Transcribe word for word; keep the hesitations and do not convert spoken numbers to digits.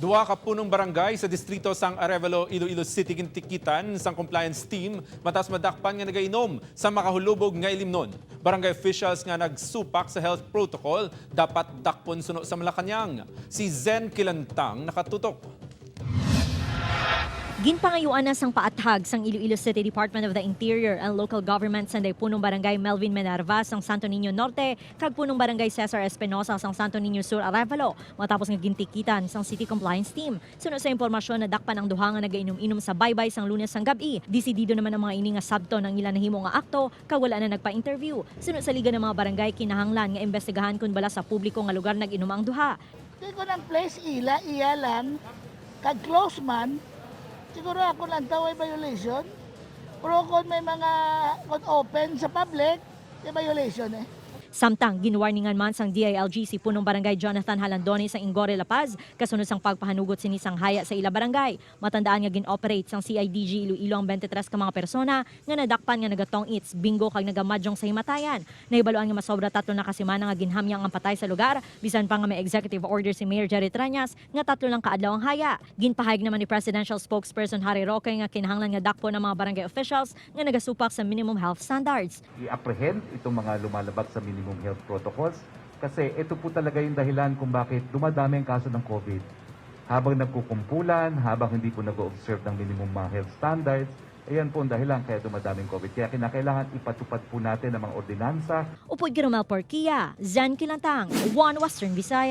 Duha ka punong barangay sa distrito sang Arevalo, Iloilo City gintikitan sang compliance team matas madakpan nga nagainom sa makahulubog nga ilimnon. Barangay officials nga nagsupak sa health protocol dapat dakpon suno sa Malacañang. Si Zen Kilantang nakatutok. Ginpangayuan na sang paathag sang Iloilo City Department of the Interior and Local Government sanday punong barangay Melvin Minerva sang Santo Niño Norte kag punong barangay Cesar Espinosa sang Santo Niño Sur, Arevalo, matapos nga gintikitan sang City Compliance Team. Suno sa impormasyon, nadakpan ang duha nga nagainom-inom sa baybay sang Lunes sang gab-i. Desidido naman ang mga ini nga sabton ang ila nahimo nga akto kag wala na nagpa-interview. Suno sa Liga ng mga Barangay, kinahanglan nga imbestigahan kon bala sa publiko nga lugar nag-inom ang duha. Di ko nang place ila, iya lang, kag close man, siguro ako lang taway violation. Pero kung may mga, kung open sa public, may violation eh. Samtang ginwarningan man sang D I L G si punong barangay Jonathan Halandone sang Ingore, La Paz, kasunod sang pagpahanugot sini sang haya sa ila barangay. Matandaan nga gin-operate sang C I D G Iloilo ang twenty-three ka mga persona nga nadakpan nga nagatong-its, bingo kag nagamadyong sa himatayan. Nahibaluan nga masobra tatlo na ka semana nga ginhamyang ang patay sa lugar, bisan pa nga may executive order si Mayor Jerry Treñas nga tatlo lang ka adlaw ang haya. Ginpahayag naman ni Presidential Spokesperson Harry Roque nga kinahanglan nga dakpon ang mga barangay officials nga nagasupak sa minimum health standards. I-apprehend itong mga lumalabag sa minimum health protocols kasi ito po talaga yung dahilan kung bakit dumadami ang kaso ng COVID. Habang nagkukumpulan, habang hindi po nag-observe ng minimum mga health standards, ayan po ang dahilan kaya dumadaming COVID. Kaya kinakailangan ipatupad po natin ang mga ordinansa. Upod kay Romel Porquia, Zen Kilantang, One Western Visayas.